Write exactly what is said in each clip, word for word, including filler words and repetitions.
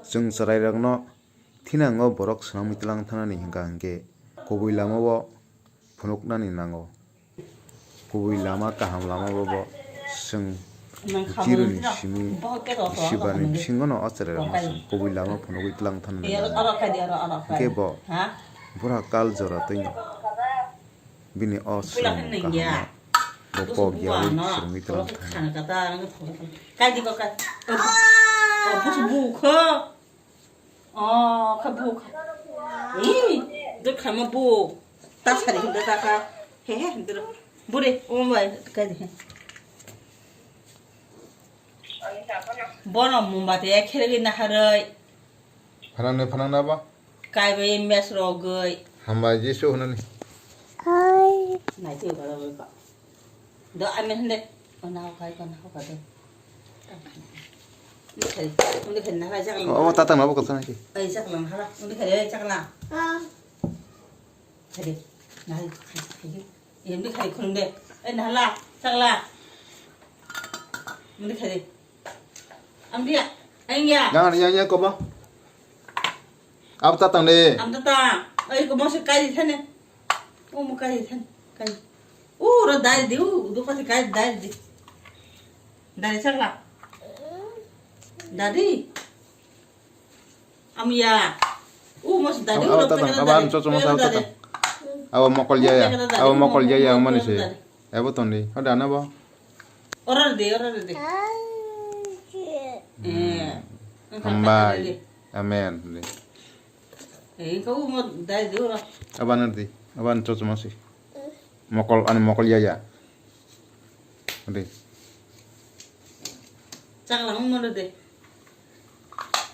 Chwng chwrairokno thinango borok swnamwi tlang thanani hwnkha hwnkhe kubui lamao phunuknani nango. Kubui lama kaham lama bo bo chwng jironi simi sibani bisingono o chwrairokno chwng kubui lama phunugwi tlang thanani nango. Hwnkhe bo bura kal jora twino bini o swrwng kaham bo pok yaui swrwngwi tlang thani. O, kha bu kha. Ih, dur kha ma bu. Ta sari hinda ta kha. He he, dur. Bure, o mai, ka di. Bono mombati ya khere gwi naharoi. Phanang ne phanang na ba? Kai bai mes rogoi. Hambai Jisu hunani. Hai. Nai te ba rogoi ka. Do amen hende. Ona ho kai kon ho ka do. Undi khai, undi khai nahla chakla. O, o, tatang abo kwchang hai. Ai chakla nahla, undi khai ai chakla. Khai de, nahla khai khai. Undi khai khulum de. Ai nahla chakla. Undi khai de. Amdia, ai ya. Yang yang yang kobo. Abo tatang de. Am tatang. Ai kobo se kai thane. O mo kai thane. Kai. U ro dai di u, du pasi kai dai di. Dai chakla. Dadi. Amya. U mos dadi. Abo tatang, abo an chocho mos abo tatang. Abo mokol jaya, abo mokol jaya mani se. Abo tondi, hoda na bo. Order de, order de. Eh. Hambai. Amen. Eh, kau mo dai di ora. Abo an di, abo an chocho masi. Mokol, ani mokol ya ya. Ade. Chakla hung mano de.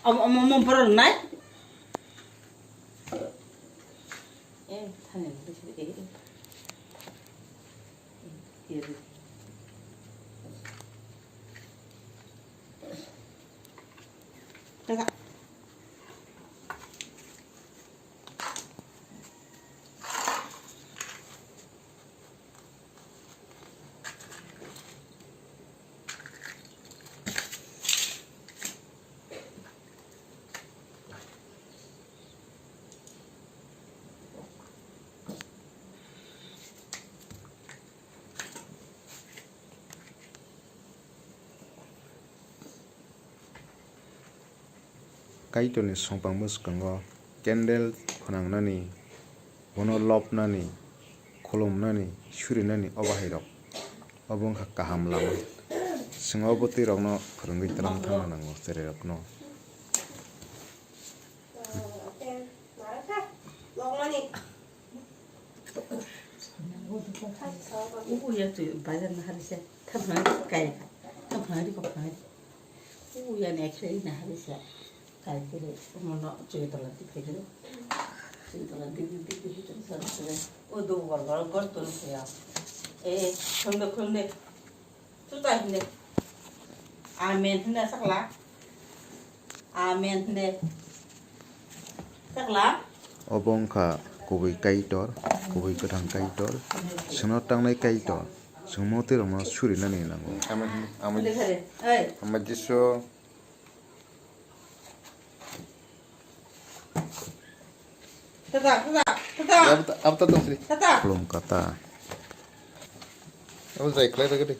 Am, am, am, am, borok nai. Eh, thani, eh, eh. Eh, eh. Teka. Kaitorni songpang bwskango candle phwnangnani, bono lobnani, khulumnani, surinani o bahairok. Obo wngkha kaham lama. Chwng o bwtwirokno phwrwngwi tlang thangna nango chwrairokno. Uya tu bazar na hari se. Thamhari kaya. Thamhari ko phari. Uya ne khe na hari se. Kai kere mono choi tola di khe. Choi tola di di di di di sa sa. O do gor gor gor to ya. Eh, khonde khonde. Tuta hinde. Amen hinde sakla. Amen hinde. Sakla. Obo wngkha kubui Kaitor, kubui kwthang Kaitor, chwngno tangnai Kaitor, chwng mwtwirokno surinani nango. Amen hinde. Amen. Hinde khare. Oi. Amen Jisu. Tata, tata, tata. Abo ta-, abo ta tong sri. Tata. Khulum kata. Abo jai khlai rwgwi di.